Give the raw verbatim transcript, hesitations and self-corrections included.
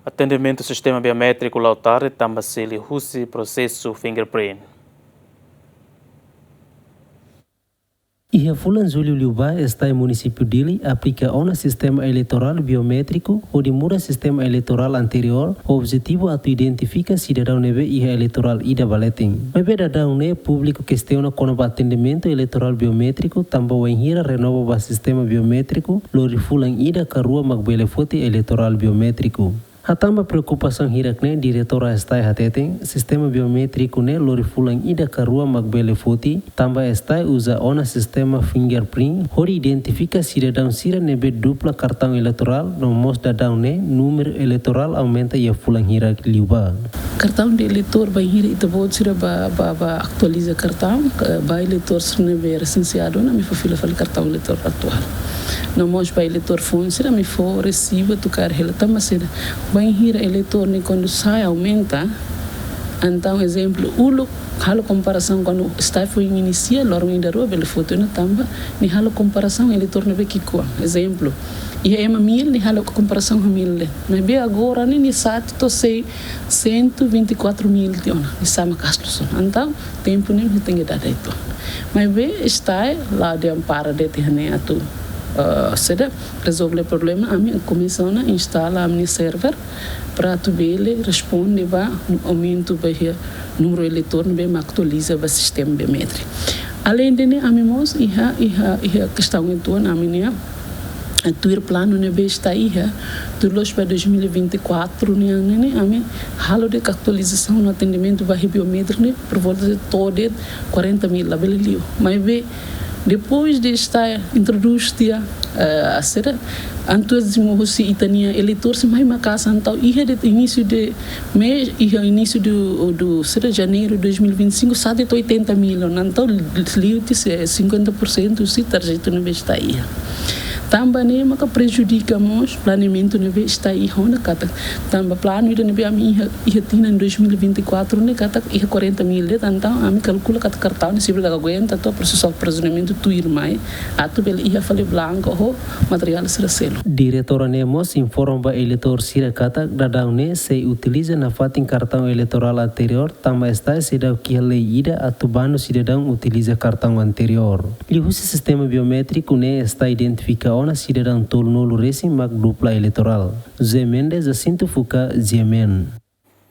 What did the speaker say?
Atendimentu sistema biométriku la'o tarde tanba sei liuhusi prosesu fingerprint. Iha fulan Jullu liubá, STAE Munisípiu Dili aplika ona sistema eleitorál biométriku hodi muda sistema eleitorál anteriór, ho objetivu atu identifika sidadaun ne'ebé iha eleitorál ida ba leten. Maibé daudaun ne'e públiku kestiona kona-ba atendimentu eleitorál biométriku tanba wainhira renova ba sistema biométriku, lori fulan ida ka rua mak bele foti eleitorál biométriku. Hatán ba preokupasaun hirak-ne'e, diretora STAE hateten, sistema biométriku ne'e lori fulan ida ka rua mak bele foti, tanba STAE uza ona sistema fingerprint hodi identifika sidadaun sira ne'ebé dupla kartaun eleitorál, no mós daudaun ne'e númeru eleitorál aumenta iha fulan hirak liubá. Kartaun de eleitór bainhira ita-boot sira ba, ba, ba atualiza kartaun, eh, ba eleitór sira ne'ebé resensiadu ona, ami fó fila fali kartaun eleitór atuál. No mós ba eleitór foun sira, ami fó resibu atu kaer hela, tanba sira bainhira eleitór ne'e kuandu sai aumenta. Entaun, ezemplu, uluk halo komparasaun kuandu STAE foin inisia, loron ida rua bele foti ona tanba nia halo komparasaun eleitór ne'ebé ki'ikoan. Ezemplu, iha ema mil, nia halo komparasaun ho mil de'it. Maibé agora ne'e nia sa'e to'o sei cento e vinte e quatro mil tiha ona, nia sa'e maka'as to'o ona. Entaun, tempu ne'e ita tenke dada uitoan. Maibé STAE la dehan para de'it iha ne'e atu, eh, saida, rezolve problema, ami komesa ona instala ami-nia server para atu bele responde ba aumentu ba iha númeru eleitór ne'ebé mak atualiza ba sistema biométriku. Aleinde ne'e, ami mós iha, iha, iha kestaun uitoan, ami-nia, eh, tuir planu ne'ebé STAE iha, tuir loos ba dois mil e vinte e quatro nian ne'e, ami halo de'it atualizasaun no atendimentu ba iha biométriku ne'e por volta de to'o de'it quarenta mil, labele liu. Maibé depois de STAE introdús tiha, eh, saida, entuziasmu husi ita-nia eleitór sira mai maka'as, entaun iha de'it inísiu de mês, iha inísiu do, do, saida, janeiru dois mil e vinte e cinco, sa'e to'o oitenta mil, entaun liu tiha cinquenta por cento husi tarjetu ne'ebé STAE iha. Tanba ne'e maka prejudika mós planeamentu ne'ebé STAE iha ona katak. Tanba planu ida ne'ebé ami iha, iha tinan dois mil e vinte e quatro ne'e katak iha quarenta mil de'it, entaun ami kalkula katak kartaun ne'e sei bele aguenta to'o prosesu aprisionamentu tuirmai, atu bele iha fali blanku ho materiál sira seluk. Diretora ne'e mós informa ba eleitór sira katak daudaun ne'e sei utiliza nafatin kartaun eleitorál anteriór, tanba STAE seidauk iha lei ida atu banu sidadaun utiliza kartaun anteriór. Liuhusi sistema biométriku ne'e STAE identifika ona sidadaun tolunulu resin mak dupla eleitorál. José Mendes, Jacinto Fuca, G M N.